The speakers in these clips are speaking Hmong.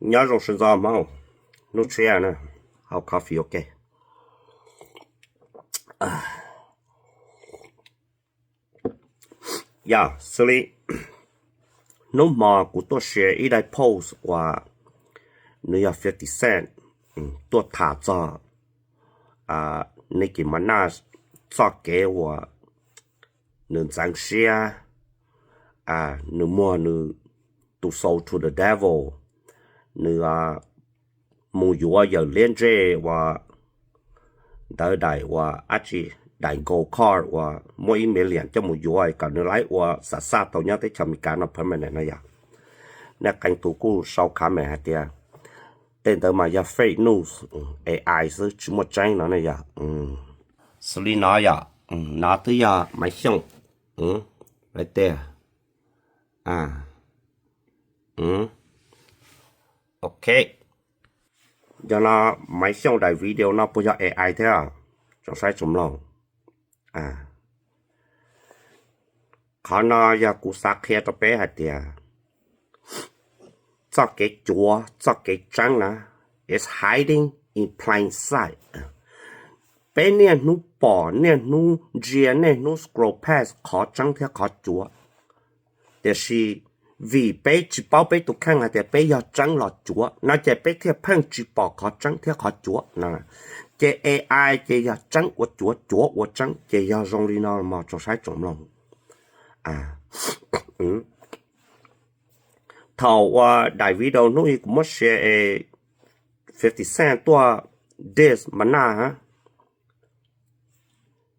Nyob zoo sawv ntxov Hmoob, hnub tshiab na, haus coffee ua ke. Yog xws li hnub hmo kuv tuaj share ib daim post uas nws yog Fifty Cent tuaj tham txog Nicki Minaj txoj kev uas nws ntxeev siab, nws muag nws tus soul to the devil, nws mus yuav yawm liab ntsej uas ntawd daim uas dab tsi, daim gold card uas muaj ib million coj mus yuav kom nws laiv ua xa xaj tau nyob teb chaws Amelikas no permanent no yog. Nej qee tus kuj sau comment hais tias tej ntawd mas yog fake news, A I xwb tsis muaj tseeb no ne yog. Xws li no yog, no twb yog Maiv Xyooj, lawv tias, ok, yog no Maiv Xyooj daim video no puas yog A I thiab? Tsoom saib tsoom mloog, qhov no yog kuv xav qhia rau peb hais tias txoj kev cuav txoj kev tseeb na, it's hiding in plain sight. Peb niaj hnub pom, niaj hnub ntsia, niaj hnub scroll past qhov tseeb thiab qhov cuav, tiam sis vim peb tsis paub peb tus kheej hais tias peb yog tseeb los cuav no ces peb thiaj pheej tsis pom qhov tseeb thiab qhov cuav no. Ces A I ces yog tseeb ua cuav, cuav ua tseeb, ces yog zoo li no mog tsoom saib tsoom mloog. Thaum uas daim video hnub ib kuv muab share es Fifty Cent tuaj diss Minaj,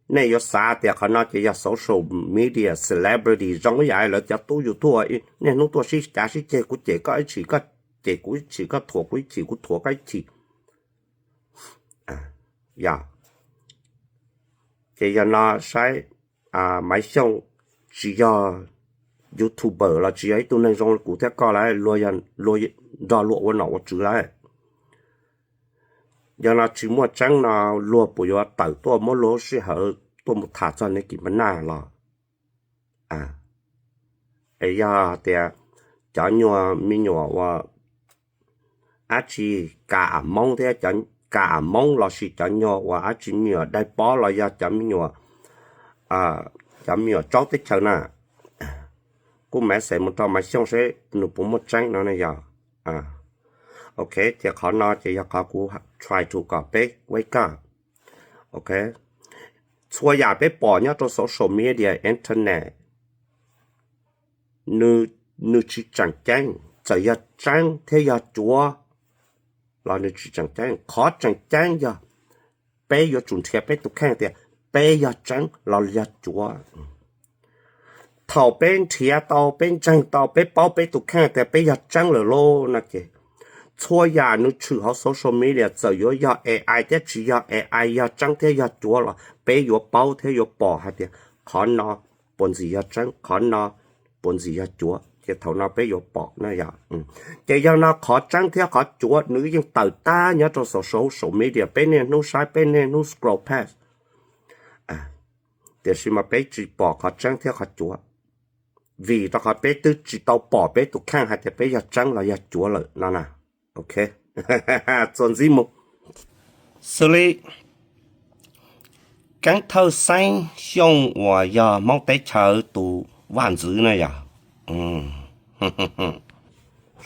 nej yuav xav tias qhov no ces yog social media celebrity zoo ib yam lawv cov tub YouTube, niaj hnub tuaj sib cav sib ceg, kuv cem koj ib chim, koj cem kuv ib chim, koj thuam kuv ib chim, kuv thuam koj ib chim. Yog, ces yog no saib, Maiv Xyooj tsis yog YouTuber los tsis yog ib tug neeg zoo li kuv thiab koj lawm, luag nrog luag ua nom ua tswv lawm. Yog no tsis muaj tseeb no luag puas yuav tawm tuaj muab luag lub sij hawm tuaj mus tham txog Nicki Minaj los? Es yog tias cov nyuag me nyuam uas dab tsi, ka am Hmoob thiab, ka am Hmoob lossis cov nyuag uas dab tsi me nyuam daig pob los yog cov me nyuam, cov me nyuam tsaub teb chaws na, kuj message mus rau Maiv Xyooj seb nws puas muaj tseeb no ne yog. Ok, ces qhov no ces yog qhov kuv try to kom peb wake up. Ok, txhua yam peb pom nyob rau social media, internet, nws tsis tseem ceeb, txawm yog tseeb thiab yog cuav los nws tsis tseem ceeb. Qhov tseem ceeb yog peb yuav tsum nrhiav peb tus kheej tias peb yog tseeb los yog cuav. Thaum peb nrhiav tau, peb ntseeg tau, peb paub peb tus kheej tias peb yog tseeb lawm lauj no ces txhua yam nws tshwm hauv social media txawm yuav yog A I thiab tsis yog A I, yog tseeb thiab yog cuav los peb yuav paub thiab yuav pom hais tias qhov no puas ntxim yog tseeb, qhov no puas ntxim yog cuav, ces thaum no peb yuav pom na yog. Ces yog no qhov tseeb thiab qhov cuav nws yeej tawm tag nyob rau social media, peb niaj hnub saib, peb niaj hnub scroll past, tiam sis mas peb tsis pom qhov tseeb thiab qhov cuav, vim rau qhov peb twb tsis tau pom peb tus kheej hais tias peb yog tseeb los yog cuav lawm no na. Ok, txuas ntxiv mus, xws li Keeb Thawj Xeeb Xyooj uas yog Hmoob teb chaws tus vaj ntxwv na yog,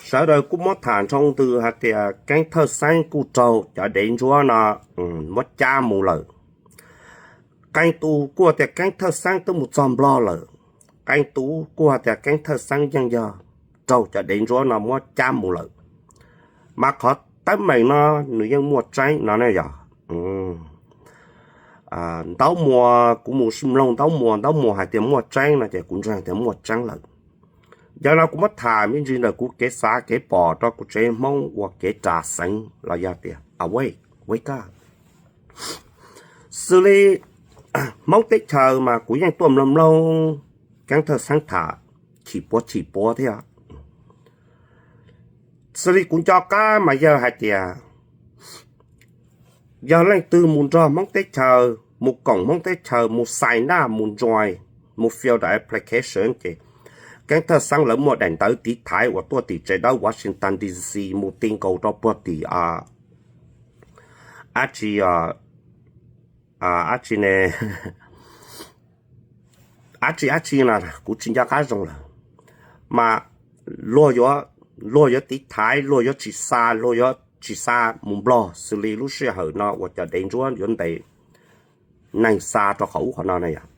sawv daws kuj muab tham nroo ntws hais tias Keeb Thawj Xeeb kuj raug cov dev ntsuab no muab cab mus lawm. Qee tus kuj tias Keeb Thawj Xeeb twb mus txog Nplog lawm, qee tus kuj tias Keeb Thawj Xeeb yeej yog raug cov dev ntsuab no muab cab mus lawm. Mas qhov teeb meem no nws yeej muaj tseeb no ne yog. Ntaub Muas, kuv mus mloog Ntaub Muas, Ntaub Muas hais tias muaj tseeb no ces kuv ntseeg tias muaj tseeb lawm. Yog no kuv muab tham me ntsis ntawm kuv kev xav kev pom rau kuv tsev Hmoob ua kev ras xeev los yog tias awake, wake up. Xws li Hmoob teb chaws mas kuv yeej tuaj mloog mloog Keeb Thawj Xeeb tham chim puav chim puav thiab. Xws li kuv nco qab mas yawg hais tias yog leej twg mus nrog Hmoob teb chaws, mus koom Hmoob teb chaws, mus sign up, mus join, mus fill the application ces Keeb Thawj Xeeb lawv muaj daim ntawv tiv thaiv uas tuaj tim tsev dawb Washington D C mus ti nkaus rau puag tim dab tsi, dab tsi ne, dab tsi dab tsi na kuv tsis nco qab zoo lawm, mas luag yuav, luag yuav tiv thaiv, luag yuav tsis xa, luag yuav tsis xa mus Nplog xws li lub sij hawm no uas cov dev ntsuab yuav ntes neeg xa rau qhov ub qhov no na yom.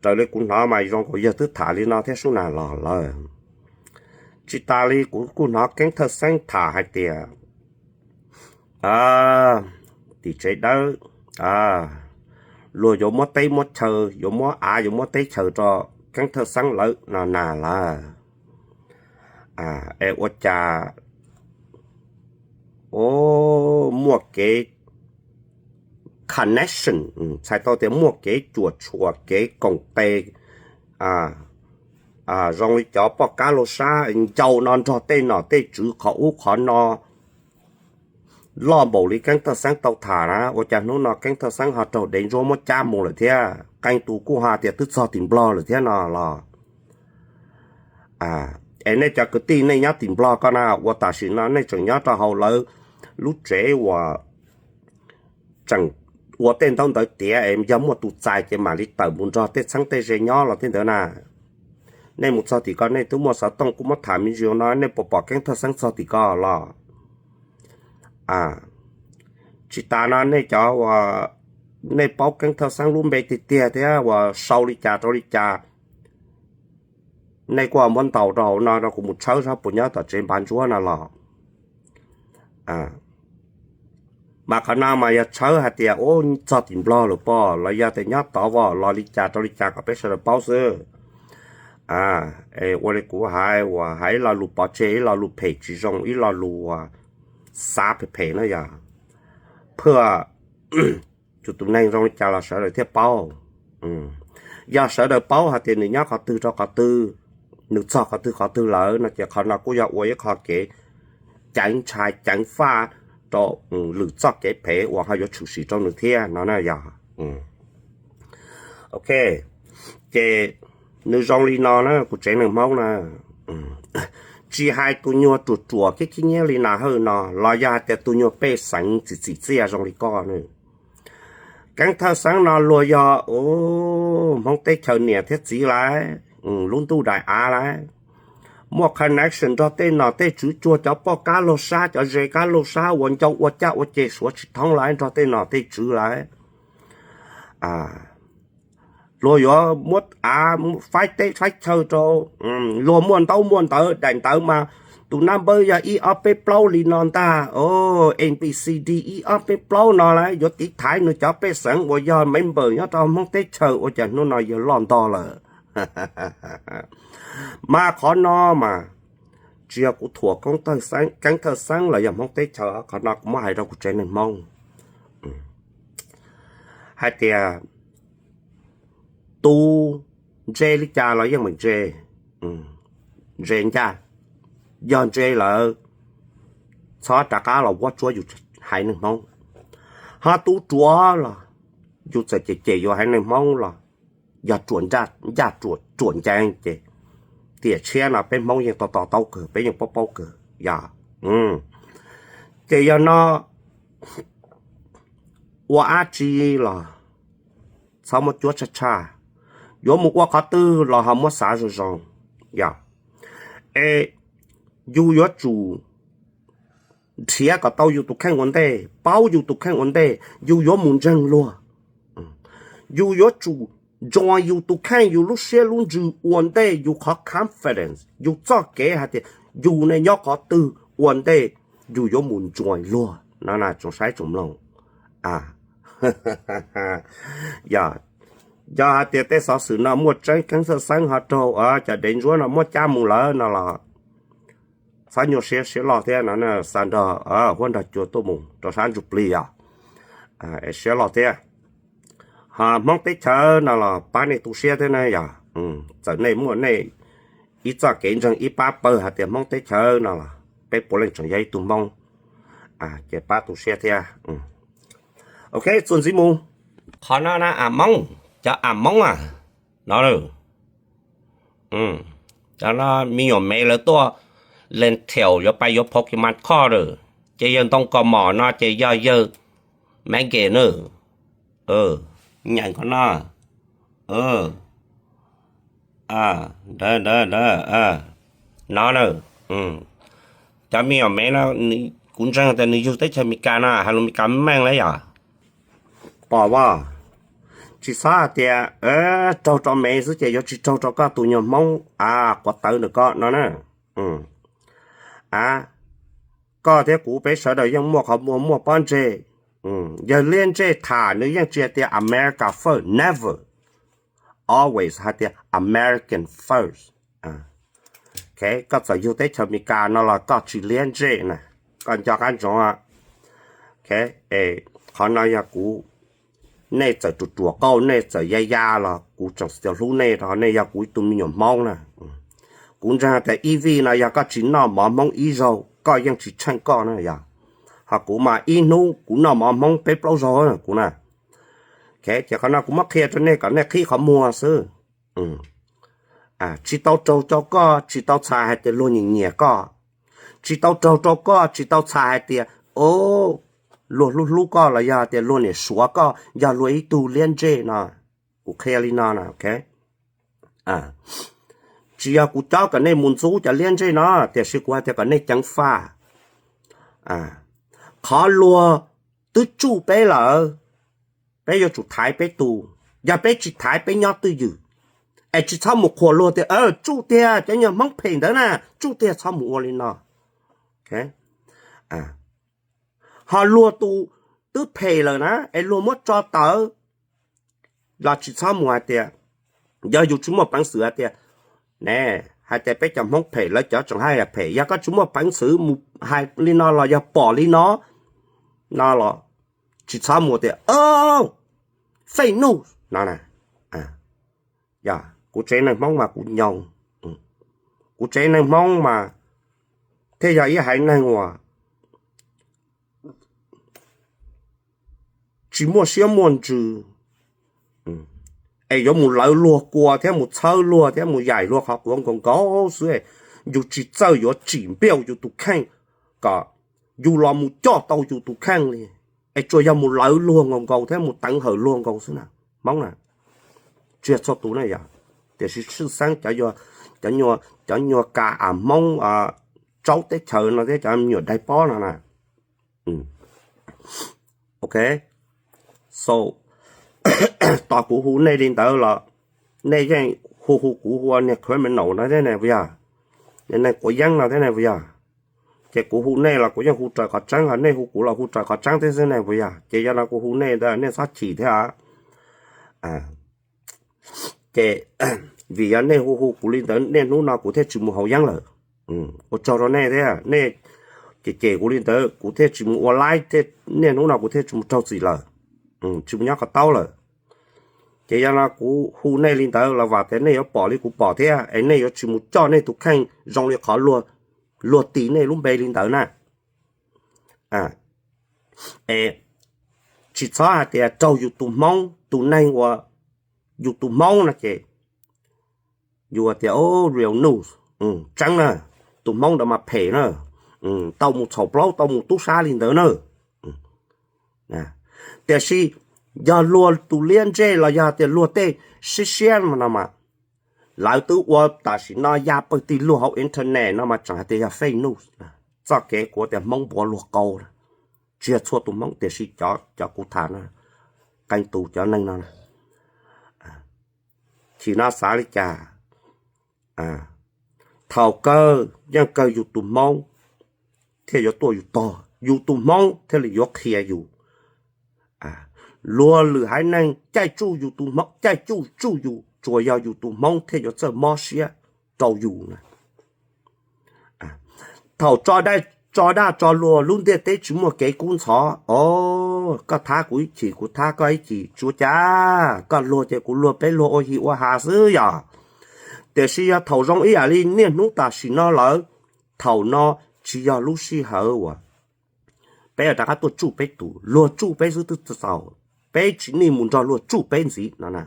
Raws li kuv hnov mas zoo nkaus yawg twb tham li no thiab sub na los lawm. Tsis tas li kuv kuj hnov Keeb Thawj Xeeb tham hais tias tim tsev dawb luag yuav muab teb muab chaw, yuav muab av, yuav muab teb chaws rau Keeb Thawj Xeeb lawv no na lawm. Es ua cas muaj kev connection, txhais tau tias muaj kev cuam tshuam kev koom tes zoo li cov poj kab laug sab ncau no nrog tej nom tej tswv qhov ub qhov no loj npaum li Keeb Thawj Xeeb tau tham na. Ua cas hnub no Keeb Thawj Xeeb ho raug dev ntsuab muab cab mus lawm thiab? Qee tus kuj ho tias twb txog tim Nplog lawm thiab no los. Es nej cov kwv tij nej nyob tim Nplog ko na, ua tam sim no nej tseem nyob rau hauv lawv lub tsev uas tseem ua tej ntaub ntawv tiav es yog muaj tus txais ces mam li tawm mus nrog tej txheeb tej ze nyob los tej ntawd na. Nej mus txog tim ko nej twb muaj xov tooj kuj muab tham me ntsis no, nej puas pom Keeb Thawj Xeeb txog tim ko los? Tsis tas no nej cov uas nej paub Keeb Thawj Xeeb lub npe tiag tiag thiab uas sau li cas rau li cas, nej kuj muab ntaus rau hauv no rau kuv mus tshawb saib puas nyob tom tsev npav ntsuab no los. Mas qhov no mas yog tshawb hais tias ub txog tim Nplog lawm pob los yog tias nyob tod vos los li cas rau li cas kom peb sawv daws paub xwb. Ua li kuv hais uas hais ib lo lus pov tseg, ib lo lus phem tsis zoo, ib lo lus uas xav phem phem na yog phaj yus tus neeg zoo li cas los sawv daws thiaj paub. Yog sawv daws paub hais tias nws nyob qhov twg rau qhov twg, nws txog qhov twg qhov twg lawm no ces qhov no kuj yog ua ib qho kev ceev ntshai ceev faj rau lwm txoj kev phem uas ho yuav tshwm sim rau nws thiab no na yog. Ok, ces nws zoo li no na kuv tsev neeg Hmoob na, tsis hais tus nyuag ruam ruam khib khib nyiab li Nas Hawj no los yog hais tias tus nyuag pej xeem txim txim txiaj zoo li koj na, Keeb Thawj Xeeb no luag yog Hmoob teb chaws niam thiab txiv lawm, lub ntuj daim av lawm, muaj connection nrog tej nom tej tswv tsuag cov poj kab laug sab cov ze kab laug sab uas ncau ua caj ua ceg suav tsis thoob lawm nrog tej nom tej tswv lawm. Luag yuav muab av faib teb faib chaw rau, luag muaj ntaub muaj ntawv daim ntawv mas tus nab npawb yog ib ob peb plaub li no ntag, A B C D ib ob peb plaub no lawm, yuav tiv thaiv nws cov pej xeem uas yog member nyob rau Hmoob teb chaws ua cas hnub no yawg loj nto lawm. Mas qhov no mas tsis yog kuv thuam Keeb Thawj Xeeb los yog Hmoob teb chaws, qhov no kuv muab hais rau kuv tsev neeg Hmoob hais tias tus ntse li cas los yeej meem ntse, ntse ncaj, yog ntse lawm txhob rov qab los vuab tsuab yus haiv neeg Hmoob. Ho tus ruam los yus txawm cem cem yus haiv neeg Hmoob los yog ruam ncaj ruam ncees ces tiam tshiab no peb Hmoob yeej to to taub kawg, peb yeej paub paub kawg yog. Ces yog no ua dab tsi los txhob muab cuab tshaj tshaj, yuav mus ua qhov twg los ho muab xav zoo zoo yog. Es yus yuav tsum nrhiav kom tau yus tus kheej ua ntej, paub yus tus kheej ua ntej, yus yuav mus ntseeg luag. Yus yuav tsum join yus tus kheej, yus lub siab lub ntsws ua ntej, yus qhov confidence, yus txoj kev hais tias yus ne nyob qhov twg ua ntej, yus yuav mus join luag no na tsoom saib tsoom mloog. Yog, yog hais tias tej xov xwm no muaj tseeb, Keeb Thawj Xeeb ho raug cov dev ntsuab no muab cab mus lawm no los txhob nyuaj siab, siab loj thiab no, xa nrog huab nrog cua tuaj mus rau sab ntsuj plig os, siab loj thiab. Ho Hmoob teb chaws no los pab nej tu siab thiab na yog. Txawm nej muaj nej ib txoj kev ntseeg ib pab pawg hais tias Hmoob teb chaws no los peb puav leej tseem yog ib tug Hmoob, ces pab tu siab thiab. Ok, txuas ntxiv mus. Qhov no na a Moob, cov a Moob a, no, Cov no me nyuam Mev lawv tuaj len thiaum yuav pais yuav Pokemon card, ces yawg Ntoo Kos Mom no ces yog yawg Mev Nkev na. Nyeem qhov no. Ntawd, ntawd, ntawd no na. Cov me nyuam Mev no, kuv ntseeg tias nws yug teb chaws Amelikas no, hais lus Amelikas meej lawm yom. Pom as, tsis txhob hais tias raug rau Mev xwb ces yuav tsis raug rau koj tus nyuag Hmoob a, quav tawv ntawm koj no na. A, koj thiab kuv peb sawv daws yeej muaj qhov muag muaj pob ntseg. Yawg Liab Ntsej tham nws yeej tsis hais tias America first, never, always hais tias American first. Koj txawm yug teb chaws Amelikas no los koj tsis liab ntsej na, koj nco qab ntsoov. Qhov no yog kuv, nej txawm ruam ruam qauj, nej txawm ya ya los kuv tseem hlub nej rau nej yog kuv ib tug me nyuam Hmoob na. Kuv ntseeg tias ib vij no yog koj tsis noj mov Hmoob ib zaug koj yeej tsis tsheej koj na yog. Ho kuv mas ib hnub kuv noj mov Hmoob peb plaub zaug kuv na. Ces qhov no kuv muab qhia rau nej kom nej qhib qhov muag xwb. Tsis tau raug rau koj, tsis tau txhais hais tias luag nyiam nyiam koj. Tsis tau raug rau koj, tsis tau txhais hais tias luag hlub hlub koj los yog tias luag niam suav koj yog luag ib tug liab ntsej no. Kuv qhia li no na. Tsis yog kuv cob kom nej mus ntxub cov liab ntsej no, tiam sis kuv hais tias kom nej ceev faj. Qhov luag twb tsuj peb lawm, peb yuav tsum thaiv peb tus. Yog peb tsis thaiv peb nyob twj ywm, es tsis txhob mus qhuas luag tias tsuj tiag, cov nyuag Hmoob phem ntawd na, tsuj tiag, txhob mus ua li no. Ho luag tus twb phem lawm na es luag muab tso tawm los tsis txhob mus hais tias, yog yus tsis muaj peev xwm hais tias, ne, hais tias peb cov Hmoob phem, lawv cov tseem hais phem, yog koj tsis muaj peev xwm mus hais li no los yog pom li no, no los tsis txhob mus tias fake news no. Kuv tsev neeg Hmoob mas kuv nyob, kuv tsev neeg Hmoob mas thiaj yog ib haiv neeg uas tsis muaj siab muaj ntsws, es yuav mus lawv luag kua thiab mus txhawb luag thiab mus yaim luag qhov quav nkaus nkaus xwb. Yus tsis txawj yuav tsim npiaj yus tus kheej kom yus los mus coj tau yus tus kheej li, es tsuas yog mus lawv luag nkaus nkaus thiab mus teev hawm luag nkaus xwb na. Hmoob na, tsis yog txhua tus na yog, tiam sis tshwj xeeb cov nyuag kas am Hmoob tsaub teb chaws no thiab cov me nyuam daig pob no na. Ok, so, tos kuv hu nej li ntawd los nej yeej hu hu kuv ua niag criminal no thiab ne puas yog? Niag neeg quav yeeb no thiab ne puas yog? Ces kuv hu nej los kuv yeej hu raws qhov tseeb, ho nej hu kuv los hu raws qhov tseeb thiab xwb ne puas yog? Ces yog no kuv hu nej ntawd nej txhob chim thiab. Ces vim yog nej hu hu kuv li ntawd niaj hnub no kuv thiaj tsis mus haus yeeb lawm. Ua tsaug rau nej thiab, nej cem cem kuv li ntawd kuv thiaj tsis mus ua laib, niaj hnub no kuv thiaj tsis mus raug txim lawm, tsis mus nyob qhov taub lawm. Ces yog no kuv hu nej li ntawd los vam tias nej yuav pom li kuv pom thiab, es nej yuav tsis mus coj nej tus kheej zoo li qhov luag tis nej lub npe li ntawd na. Es tsis txhob hais tias raug yus tus Hmoob, tus neeg uas yus tus Hmoob no ces yus tias real news, tseeb na, tus Hmoob ntawd mas phem na, tau mus txhaum plaub tau mus tub sab li ntawd na. Tiam sis yog luag tus liab ntsej los yog tias luag tej siab siab no mas, lawv twb ua tam sim no ya pawg tig luag hauv internet no mas tseem hais tias yog fake news. Txoj kev kuv tias Hmoob npuav luag qau, tsis yog txhua tus Hmoob tiam sis cov kuv tham no, qee tus cov neeg no, chim no xav li cas? Thaum kawg yeej kawg yus tus Hmoob thiaj yuav tuaj yus tog, yus tus Hmoob thiaj li yuav qhia yus. Luag lwm haiv neeg caij tsuj yus tus Hmoob, caij tsuj tsuj yus, tsuas yog yus tus Hmoob thiaj yuav txawj mob siab rau yus na. Thaum tso daj tso luag lub ntiaj teb tsis muaj kev kub ntxhov, o, koj thab kuv ib chim kuv thab koj ib chim tsuav cas, koj luag ces kuv luag, peb luag ua hi ua ha xwb yom. Tiam sis yog thaum zoo ib yam li niaj hnub tam sim no lawm, thaum no tsis yog lub sij hawm uas peb rov qab tuaj tsuj peb tus, luag tsuj peb xwb twb txaus, peb tsis nij mus nrog luag tsuj peb ntxiv no na.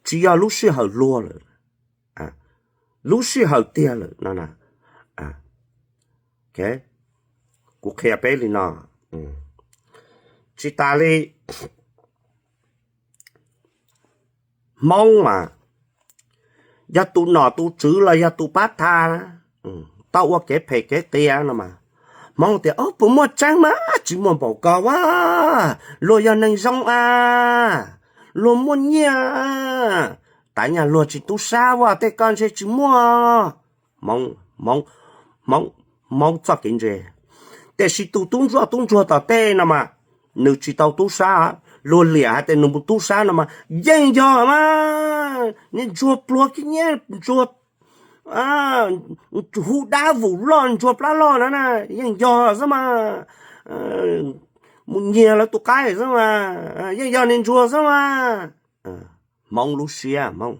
Tsis yog lub sij hawm luag lawm. lub sij hawm tiag lawm no. Kuv qhia peb li no, tsis tas li, Hmoob mas yog tus nom tus tswv los yog tus pab tha tau ua kev phem kev qias no mas, Hmoob tias, Puas muaj tseeb mas? Tsis muaj npaum ko a, luag yog neeg zoo a, luag muaj nyiaj, tab nyaj luag tsis tub sab a, tej ko ntshe tsis muaj. Hmoob txoj kev ntse. Tiam sis tus tub ntsuag tub ntsuag tom tej no mas, nws tsis tau tub sab, luag liam hais tias nws mus tub sab no mas yeej yog mas, niag ntsuag pluag kiag nyiab, ntsuag hu dab vum loj, ntsuag plab loj na, yeej yog xwb mas, mus nyiag lawv tus qaib xwb mas, yeej yog niag ntsuag xwb mas. Hmoob lub siab Hmoob.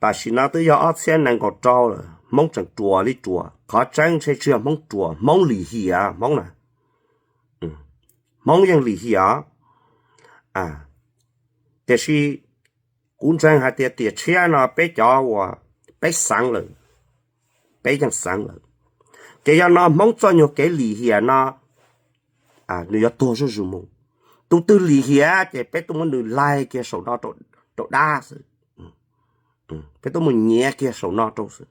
Tam sim no twb yog ob txhiab nees nkaum rau lawm, Hmoob tseem ruam li ruam. Qhov tseeb ntshe tsis yog Hmoob ruam, Hmoob lim hiam Hmoob na. Hmoob yeej lim hiam. Tiam sis kuv ntseeg hais tias tiam tshiab no peb cov uas peb xeev lawm, peb yeej xeev lawm. Ces yog no Hmoob txoj nyuag kev lim hiam no nws yuav tuag zuj zus mus. Tus twg lim hiam ces peb tuaj muab nws laig kiag saum no rau dab xwb. Peb tuaj mus nyiav kiag saum no rau xwb.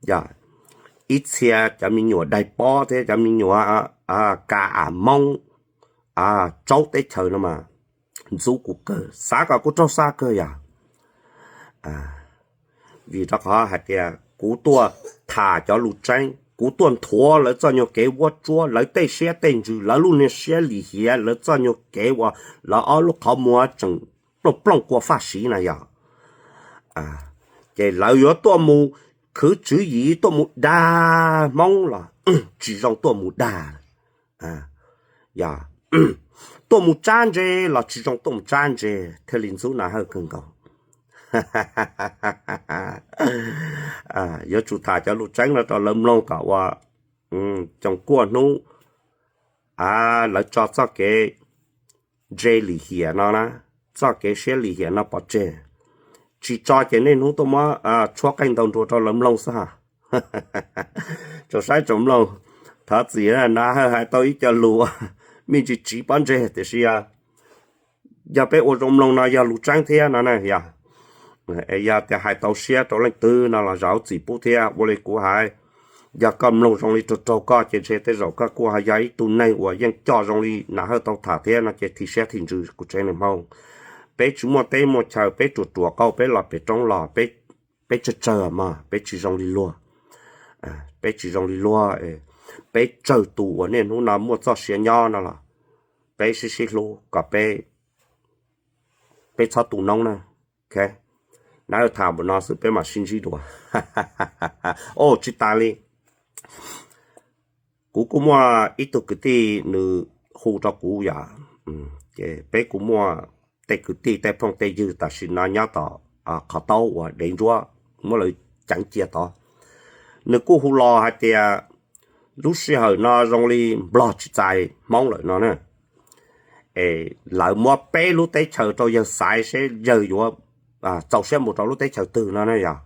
Yog ib txhia cov me nyuam daig pob thiab cov me nyuam ka am Hmoob tsaub teb chaws no mas ntxub kuv kawg, xav kom kuv raug xa kawg yog. Vim rau qhov hais tias kuv tuaj tham cov lus tseeb, kuv tuaj nthuav lawv txoj nyuag kev vuab tsuab, lawv tej siab tej ntsws, lawv lub niag siab lim hiam, lawv txoj nyuag kev uas lawv ob lub qhov muag tseem plooj plooj kua faj siv na yog. Ces lawv yuav tuaj mus khwv tswv yim tuaj mus dag Hmoob los tsis zoo tuaj mus dag. Yog tuaj mus tsab ntse los tsis zoo tuaj mus tsab ntse, thiaj li ntxub Nas Hawj kawg nkaus. Yuav tsum tham cov lus tseeb no rau lawv mloog kom ua coos kuaj hnub lawv tso txoj kev ntse lim hiam no na, txoj kev siab lim hiam no pov tseg. Tsis tso ces niaj hnub tuaj muab tshuab qeej ntaus nruas rau lawv mloog xwb ha. Tsoom saib tsoom mloog, thov txim, Nas Hawj hais tau ib co lus me ntsis tsiv pob ntseg tiam sis yog peb ua zoo mloog no yog lus tseeb thiab no na yog. Yog tias hais tau siab rau leej twg no los zam txim pub thiab. Ua li kuv hais, yog koj mloog zoo li raug raug koj ces ntshe tej zaum koj kuj ho yog ib tug neeg uas yeej coj zoo li Nas Hawj tau tham thiab no ces thim siab thim ntsws kuv tsev neeg Hmoob. Peb tsis muaj teb muaj chaw, peb ruam ruam qauj, peb los pem roob los, peb tsawg tsawg mog, peb tsis zoo li luag. Peb tsis zoo li luag, peb tsawg tus uas niaj hnub no muaj txoj sia nyob no los peb sib sib hlub kom peb, peb txhob tu noob na. Nav tham npaum no xwb peb mam sib ntsib dua. Os, tsis tas li, kuv kuj muaj ib tug kwv tij nws hu rau kuv yom, ces peb kuj muaj tej kwv tij tej phooj tej ywg tam sim no nyob tom qhov taub uas dev ntsuab muab lawv ceev cia tod. Nws kuj hu los hais tias lub sij hawm no zoo li Nplog tsis txais Hmoob lawm no na, es lawv muab peb lub teb chaws rau yawg xaiv seb yawg yuav txaus siab mus rau lub teb chaws twg no na yog.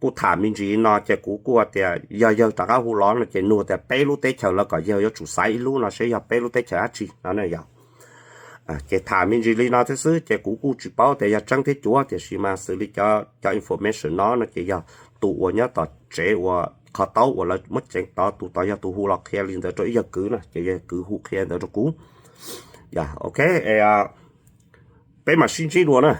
Kuj tham me ntsis no ces kuv kuj tias yog yawg rov qab hu los no ces nug tias peb lub teb chaws lawv kom yawg yuav tsum xaiv ib lub no seb yog peb lub teb chaws dab tsi no na yog. Ces tham me ntsis li no thiab xwb ces kuv kuj tsis paub tias yog tseeb thiab cuav, tiam sis mas xws li cov information no no ces yog tus uas nyob tom tsev uas qhov taub uas lawv muab ceev tod, tus tod yog tus hu los qhia li ntawd rau ib yawg kwv na, ces yawg kwv hu qhia ntawd rau kuv. Yog, ok, peb mam sib ntsib dua na.